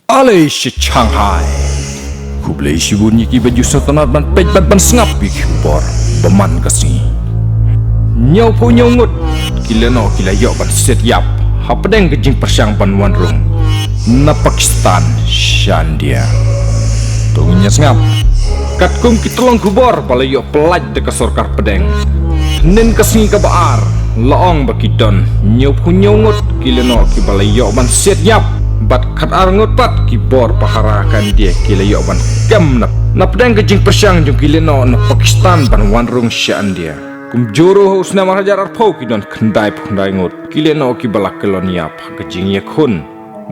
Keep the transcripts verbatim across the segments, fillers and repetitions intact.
Ale sha Shanghai. Khublei shibun ïa kiba ju sngewtynnat ban peit bad ban sngap ïa ki khubor ba man ka sngi. Hynñiewphew hynñiew ngut ki lehnoh ki la ïoh ban siat ïap hapdeng ka jingpyrshang ban wan rung na Pakistan sha India. To ngin ïa sngap. Katkum ki tyllong khubor ba la ïoh pyllait da ka sorkar pdeng, hynnin ka sngi kaba ar la ong ba ki don hynñiewphew hynñiew ngut ki lehnoh kiba la ïoh ban siat ïap, bad khatar ngut pat ki bor pahara ka India ki la ïoh ban kem na, na pdeng ka jingpyrshang jong ki lehnoh na Pakistan ban wan rung sha India. Kumjuh ruh ha u snem ar hajar arphew ki don khyndaiphew khyndai ngut ki lehnoh kiba la kyllon ïap ha ka jingïakhun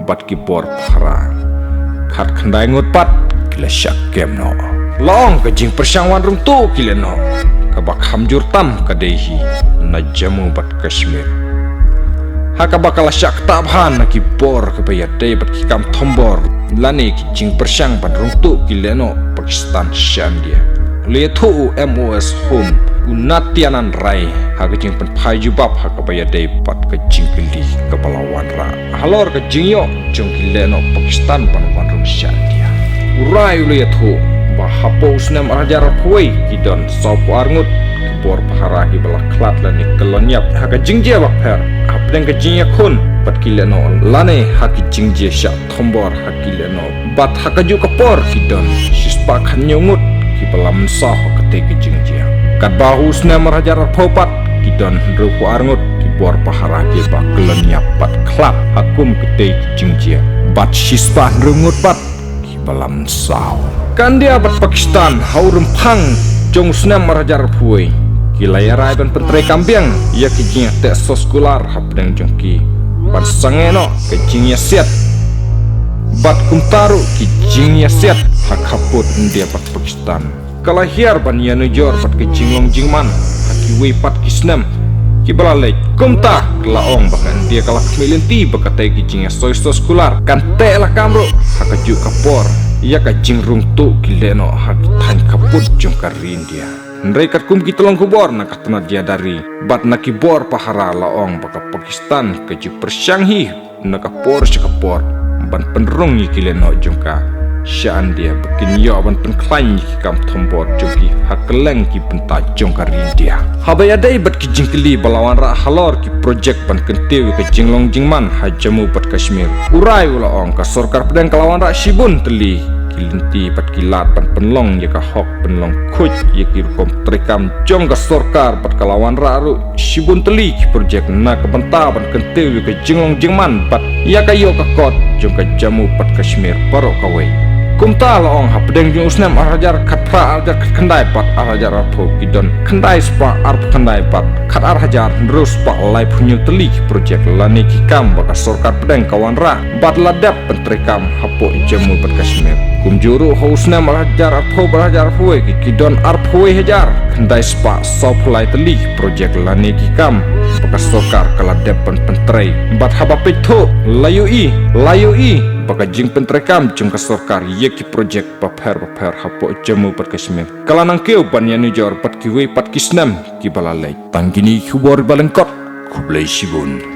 bad ki bor pahara. Khatkhyndai ngut pat ki la shah kem noh. La ong ka jingpyrshang wan rung tuh ki lehnoh kaba kham jur tam ka dei hi na Jammu bad Kashmir, ha kaba ka la shah ktah bha na ki bor kiba ïadei bad ki kam thombor lane ki jingpyrshang ban rung tuh ki lehnoh Pakistan sha India. U la ïathuh u MOS Home, u Nityanand Rai, ha ka jingpynphai jubab ha kaba ïadei bad ka jingkylli kaba la wanrah halor ka jingïoh jong ki lehnoh Pakistan ban wan rung sha India. U Rai u la ïathuh ba hapoh u snem ar hajar arphew wei ki don sawphew ar ngut ki bor pahara kiba la khlad lane kyllon ïap ha ka jingjia bapher hapdeng ka jingïakhun bad ki lehnoh lane ha ki jingjia shah thombor ha ki lehnoh. Bad ha kajuh ka por ki don shispah khathynñiew ngut kiba la mynsaw ha katei ka jingjia. Katba ha u snem ar hajar arphew pat ki don hynriewphew ar ngut ki bor pahara kiba kyllon ïap bad khlad ha kum katei ka jingjia, bad shispah hynriew ngut pat kiba la mynsaw. Ka India bad Pakistan ha u rymphang jong u snem ar hajar arphew wei ki la ïarai ban pyntreikam biang ïa ki jingïateh soskular hapdeng jong ki ban sangeh noh ka jingïasiat, bad kumta ruh ki jingïasiat ha khappud India bad Pakistan. Ka la hiar ban ïanujor bad ka jinglong jingman ha kiwei pat ki snem kiba la leit. Kumta ka la ong ba ka India ka la khmih lynti ba katei ka jingïasoi soskular kan teh lakam ruh ha kajuh ka por ïa ka jingrung tuh ki lehnoh ha ki thaiñ khappud jong ka ri India. Hynrei katkum ki tyllong khubor na ka tnat jia dari bad na ki bor pahara la ong ba ka Pakistan ka ju pyrshang hi na ka por sha ka por ban pynrung ïa ki lehnoh jong ka sha India ba kin ïoh ban pynkhlaiñ ïa ki kam thombor jong ki ha kylleng ki bynta jong ka ri India. Haba ïadei bad ki jingkylli ba la wanrah halor ki projek ban kyntiew ïa ka jinglong jingman ha Jammu bad Kashmir, u Rai u la ong ka sorkar pdeng ka la wanrah shibun tylli ki lynti bad ki lad ban pynlong ïa ka hok pynlong khuid ïa ki rukom treikam jong ka sorkar bad ka la wanrah ruh shibun tylli ki projek na ka bynta ban kyntiew ïa ka jinglong jingman bad ïa ka ïoh ka kot jong ka Jammu bad Kashmir baroh kawei. Kumta la ong hapdeng jong u snem ar hajar khatphra, ar hajar khatkhyndai bad ar hajar arphew ki don khyndai spah arphew khyndai bad khatar hajar hynriew spah laiphew hynñiew tylli ki projek lane ki kam ba ka sorkar pdeng ka wanrah bad la dep pyntreikam hapoh Jammu bad Kashmir. Kumjuh ruh ha u snem ar hajar arphew bad ar hajar arphew wei ki, ki don arphew wei hajar khyndai spah sawphew lai tylli ki projek lane ki kam ba ka sorkar ka la dep ban pyntrei. Bad haba peit thuh la ïohi, la ïohi ba ka jingpyntreikam jong ka sorkar ïa ki projek bapher bapher hapoh Jammu bad Kashmir ka la nang kiew ban ïanujor bad kiwei pat ki snem kiba la leit. Tang kine ki khubor ba lyngkot. Khublei shibun.